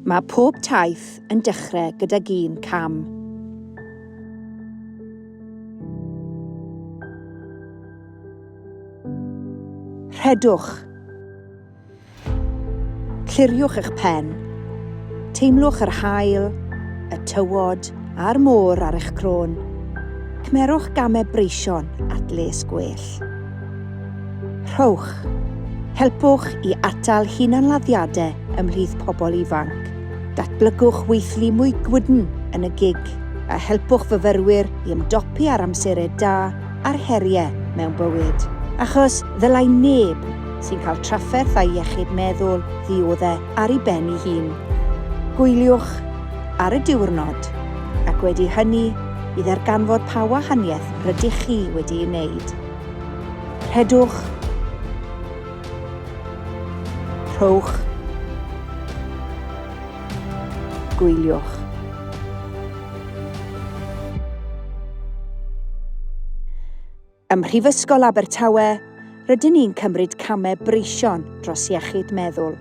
Mae pob taith yn dechrau gydag un cam. Rhedwch. Cliriwch eich pen. Teimlwch yr haul, y tywod a'r môr ar eich crôn. Cymerwch gamau breision at les gwell. Rhowch. Helpwch i atal hunanladdiadau ymhlith pobl ifanc. Datblygwch weithlu mwy gwydn yn y gig a helpwch fyfyrwyr i ymdopi â'r amserau da a'r heriau mewn bywyd. Achos ddylai neb sy'n cael trafferth â'i iechyd meddwl ddiodde' ar ei ben ei hun. Gwyliwch ar y diwrnod, ac wedi hynny i ddarganfod pa wahaniaeth rydych chi wedi'i wneud. Rhedwch. Rhowch. Gwyliwch. Ym Mhrifysgol Abertawe, rydyn ni'n cymryd camau breision dros iechyd meddwl.